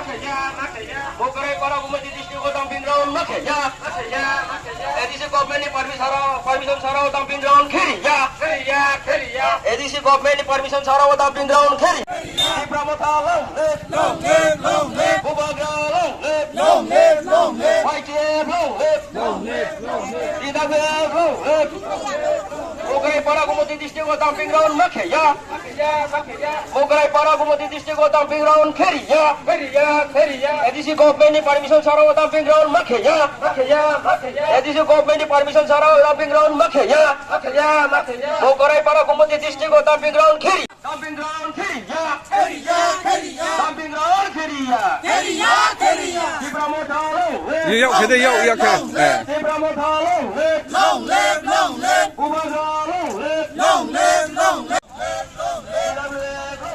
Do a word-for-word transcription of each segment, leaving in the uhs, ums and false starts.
Mokrai para Gumoti district o dumping ground ma khe ya. A D C government ni permission sara, permission sara o dumping ground kheri ya. A D C government ni permission sara o dumping ground kheri. Tipra Motha long live. Long live, long live. Bubagra long live. Long live, long live. Y T F long live. Long live, long live. T W F long live. Mokrai para Gumoti district o dumping ground ma khe ya. Mokrai para Gumoti district o dumping ground kheri ya. A D C government ni permission sara o dumping ground ma khe ya. A D C government ni permission sara o dumping ground ma khe ya. Mokrai para Gumoti district o dumping ground kheri. Dumping ground kheri ya. Kheri ya, kheri ya. Dumping ground kheri ya. Kheri ya, kheri ya. Tipra Motha long live. Yau, yau, khede, yau, yau, khe. Eh. Tipra Motha long live. Long live, long live. Bubagra long live. Long live, long live. Long live, long live.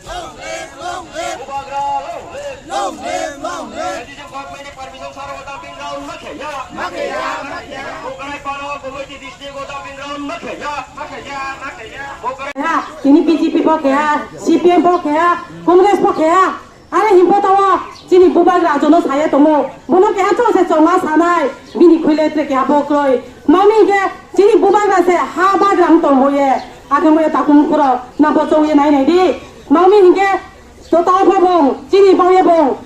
Long live, long live. Bubagra long live. Long live, long live. Government ni permission sara o dumping ground ma khe ya. Ma khe ya, ma khe ya. Mokrai para Gumoti district o dumping ground ma khe ya. Ma khe ya, ma khe ya. Mokrai Ha, tini B J P bo khe ha, C P M bo khe ha, Congress bo khe ha. Are himpo tawo chini bubagra jono saya tongo. Bono khe ha chong se chonga sanai. Bini khwile tre khe ha bokroi. Mami khe chini bubagra se ha bagra tong boye. Akhe moye takum khoro na bo chong ye nai nai di. Mami hingke Total pho bong, chini bangye bong,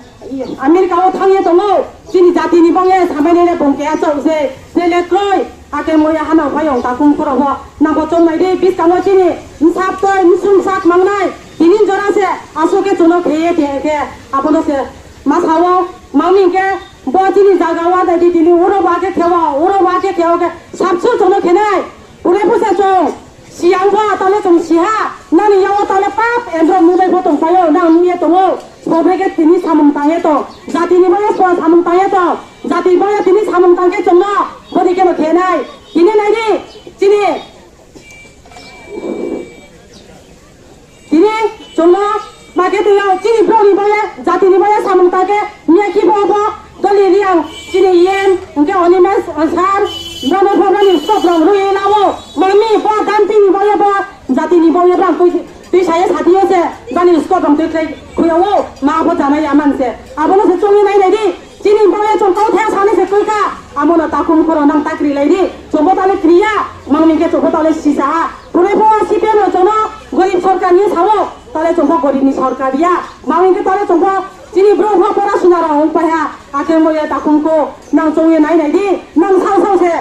America o thangye tongo, chini jatini bangye samainene bong keha chok se, se le kroi, ake moya hano phayong takum khoro pho, nangkho chongmai de, biskango chini nsap toi, nsung sak mangnai, tini jora se, aso ke chono kheye kheye khe, abono se, ma sao, mangni ke, bo chini jaga wa dai di tini, uro ba ke khewa, uro ba ke khewa ke, sapsu chono khenai, pure pusa chong, Siyang pha tale chwng siha, nani yago tale pap endrok nunai pho tong phaio, nang nungye tongo. Sobre khe tini samung tangye tong, jatini boya samung tangye tong, jati boya tini samung tangkhe chwngno boni khe bo khenai. Tini naidi, chini, tini chwngno Makhe twi yao chini broni boya, jatini boya samung ta khe, miya khi bo bo, doli riang, chini yen, hwnkhe Onimes, sar, bono phobrani stop rong rwi lao, mami bo, dantini boya bo, jatini boya bo, twi, twi saya sati yo se, bani stop rong twi khlai khuya o, ma bo janai ya man se, abono se chongwi nai nai di. Chini bangla chwng kau thaya sani se twi kha. Amo no takhum khoro nang ta kri lai di. Chwngbo tale kriya. Mangni khe chwngbo tale sisa ha. Pure pho C P M no chwngno gorib sorkar ni sao. Tale chwngbo gorib ni sorkar ya. Mangni khe tale chwngbo chini bro pho pora suna rang ong pai ha. Akhe mo ya takhum ko nang chwng ye nai nai di. Nang sao sao se.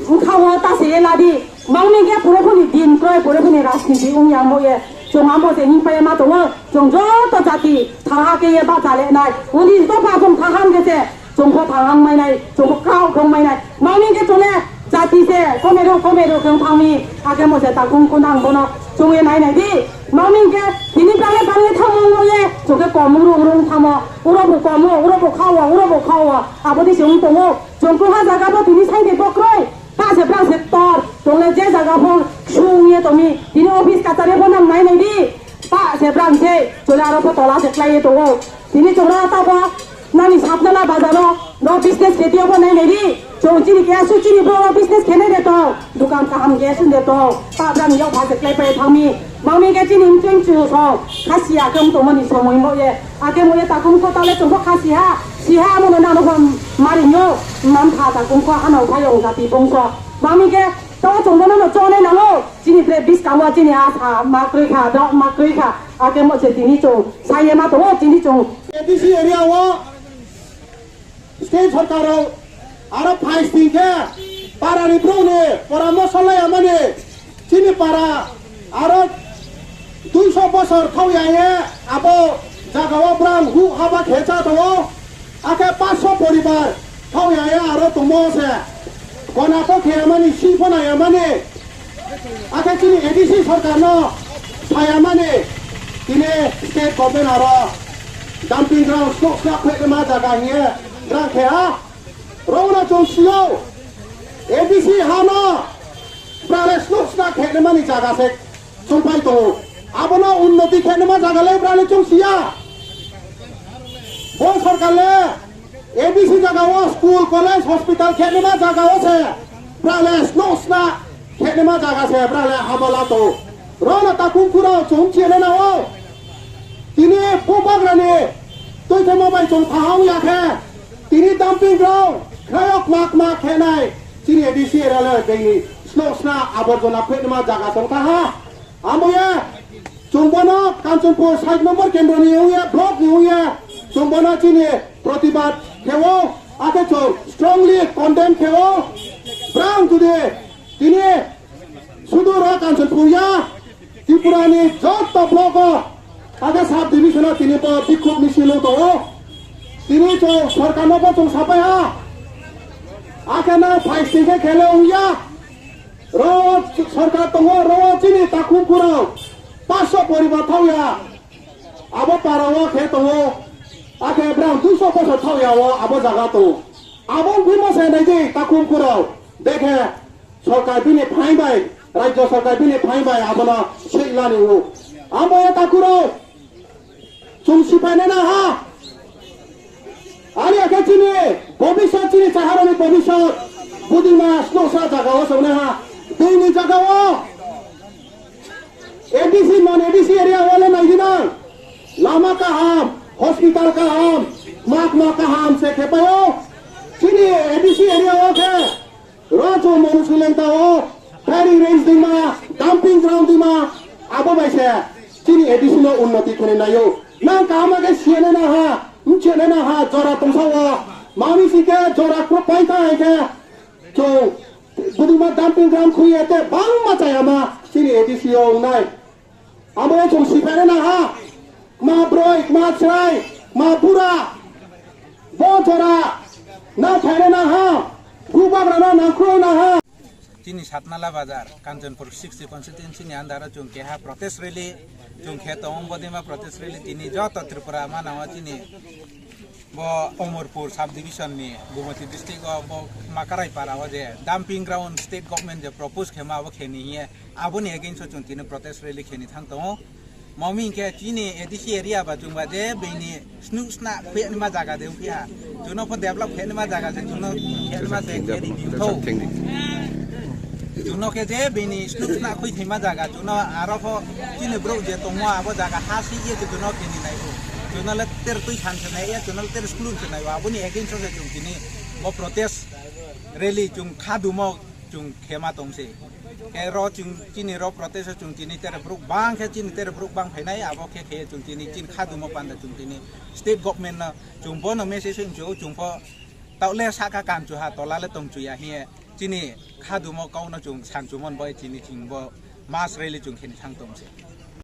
Wngkha o ta se ye ladi. Mangni khe pore phuni din kroi, pore phuni rajniti wng yang mo ye. Chwng amo je hing pai ma tongo. Chwng joto jati thaha khe ye bacha le nai. Uni to pa chwng thaham khe se. Chwng pho thahang mai nai. Chwng pho kau khong mai nai. Mangni khe chwng le jati se. Komero, komero khong thangni. Akhe mo se takung kunang bono. Chwng ye nai nai di. Mangni khe tini bale bale thangmo mo ye. Chwng khe kom rung rung thamo. Uro bo komo, uro bo khao, uro bo khao. Abo di se wng tongo. Chwng kwha jaga bo tini sai de bokroi. Pa se brang se tor, tongle je jaga phang sung ye tongni, tini office kachari phano nang nai nai di. Pa se brang se, chole aro pho tola se khlai ye tongo. Tini chwng ro ta pho, nani Satnala bazar o, no business khe tiyo pho nai nai di. Chwng chini khe su chini bro business khe nai de tong, dukan kaham khe sun de tong. Pa brang yok pha se khlai pai thangmi. Mangmi khe chini mchwng chu song, khasi akhe wng tongmani somoi mo ye. Akhe mo ye takum ko tale chwng pho khasi ha, si ha mo no nano phang mari nyo, man pha takum ko hano phayong jati bongso. Mangmi khe to chwng bono no chonai nango, chini bre biskango chini asa ma kroi kha, do ma kroi kha. Akhe mo se tini chwng, saye ma tongo tini chwng. A D C area o state sorkar rok aro phai sing khe para ni brouh ni poramoso lai ya mani chini para aro duiso bosor thau ya ye abo jaga o brang hu haba khe cha tongo, akhe paanch sho poribar thau ya ye aro tongmo se gona pho khe ya mani si pho nai ya mani. Akhe chini A D C sorkar no saya mani tini state government aro dumping ground snow snap khe ma jaga hiye grang khe ha. Rongna chong sio A D C ha no brale snow snap khe mani jaga se chong pai to. Abono unnoti khe ma jaga le brale chong sia. Bo sorkar le A D C jaga o school, college, hospital khenima jaga o se, brale snow sna khenima jaga se, brale hamala to. Rona takung kura chum chene na o. Tini bubagrani Twi thangma bai chwng thahang ya khe, tini dumping ground khwlaio kma kma khenai chini A D C area le bini snow sna aborjona phwrwngma jaga chwng thaha. Amo ye chwng bono Kanchanpur side number kendro ni ong ye, block ni ong ye, chwng bono chini protibad kheo, akhe chwng strongly condemn kheo. Brang jodi tini sudur o Kanchanpur ya, Tripura ni joto block o, age sub division o tini bo bikhuk misil o tongo. Tini chwng sorkar no bo chwng sapai ha. Akhe na phai sing khe khele ongya. Ro sorkar tongo, ro chini Takhumkhu rok paanch sho poribar thauya. Abo para o khe tongo. Akhe brang dui sho bosor thauya o abo jaga tongo. Abo wngwi ma se nai di Takhumkhu rok. Dekhe Sorkar bini phain bai, rajya sorkar bini phain bai abono swiklani o. Amo ya takuro, chwng sipainai na ha. Ani akhe chini bobisot, chini chaharani bobisot, budima snosa jaga o chwng na ha. Bini jaga o A D C non A D C area o le nai dinang. Lama kaham, hospital kaham, mak mak kaham se khepaio. Chini A D C area o khe Ro chwng monu suleng ta o, firing range dima, dumping ground dima, abo bai se chini A D C no unnoti khwrwi naio. Nang kaham khe siya na ha, mchiya na ha, jora tongsa o, mami si khe jora kro pai ta hai khe, chwng budima dumping ground khwi ete bangma chaya ma chini A D C o wngnai. Abo chwng siphai na ha, kma broi, kma chwrai, kma bura, bo jora na phai na ha, bubagra na nangkhroi na ha. Chini Satnala Bazar, Kanchanpur sixty constituency ni under o chwng keha protest rally chwng khe tongo, bodima protest rally tini joto Tripura manao chini bo Omorpur sub division ni Gumoti district o bo Makarai para o je dumping ground state government je propose khema abo kheni hiye aboni against o chwng tini protest rally kheni thang tongo. Mami hinkhe chini A D C area ba chwng ba je bini snuk sna khuyani ma jaga de wngkha. Chwngno pho develop khani ma jaga je chwngno khani ma je khani di tho. Chwngno khe je bini snuk sna khuythima jaga chwngno aro pho chini bro je tongmo abo jaga ha si ye chwngno khani nai o. Chwngno le ter twi san se nai ya, chwngno le ter school se nai o. Aboni against o se chwng tini bo protest rally chwng kha dumo chwng khema tongse. Khe ro chwng chini ro protest o chwng tini tere bruk bang khe chini tere bruk bang phainai abo khe khe chwng tini chini kha dumo panda chwng tini state government no chwng bono message wng chu chwng pho taule saka kan chu ha tola le tong chu ya hiye chini kha dumo kau no chwng san chu mon bai chini chwng bo mass rally chwng kheni thang tongse.